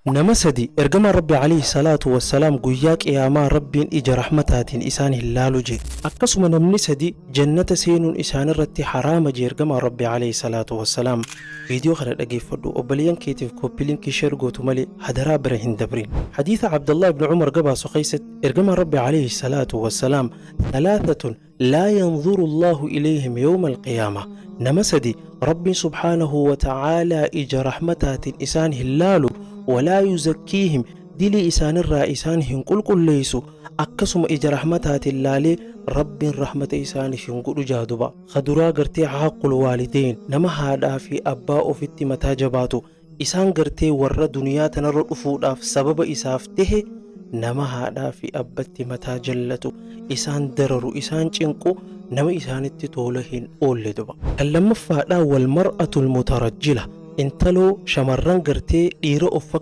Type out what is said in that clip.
Nama sadi Ergamaan Rabbii aleyh salaatu wassalaam guyyaa qiyaamaa Rabbiin ija rahmataatiin isaan hin laalu je. Akkasuma namni sadi jannata seenuun isaanirratti haraama je Ergamaan Rabbii aleyh salaatu wassalaam. Viidiyoo kana dhageeffadhu obboleeyyan keetiif copy link share gootu malee hadaraa bira hin dabrin. Hadiisa Abdallah ibn Umar gabaasu keessatti Ergamaan Rabbii aleyh salaatu wassalaam Thalaatatun Laa yanzuru Allaahu ilayhim yawmal qiyaamah, nama sadi Rabbiin subhaanahu wa ta'aalaa ija rahmataatiin isaan hin laalu, walaa yuzakkiihim, dilii isaanirraa isaan hin qulqulleeysu, akkasuma ija rahmataatiin laalee Rabbiin rahmata isaaniif hin godhu ja'a duba. Ka duraa gartee caaqqul waalideyn, nama haadhaa fi abbaa ofitti mataa jabaatu, Isaan gartee warra duniyaa tanarra dhufuudhaaf sababa isaaf tehe nama haadhaa fi abbatti mataa jallatu, isaan dararu, isaan cinqu, nama isaanitti toola hin oolle duba. Kan lammaffaadhaa wal mar'atul mutarajjila, intaloo shamarran gartee dhiira of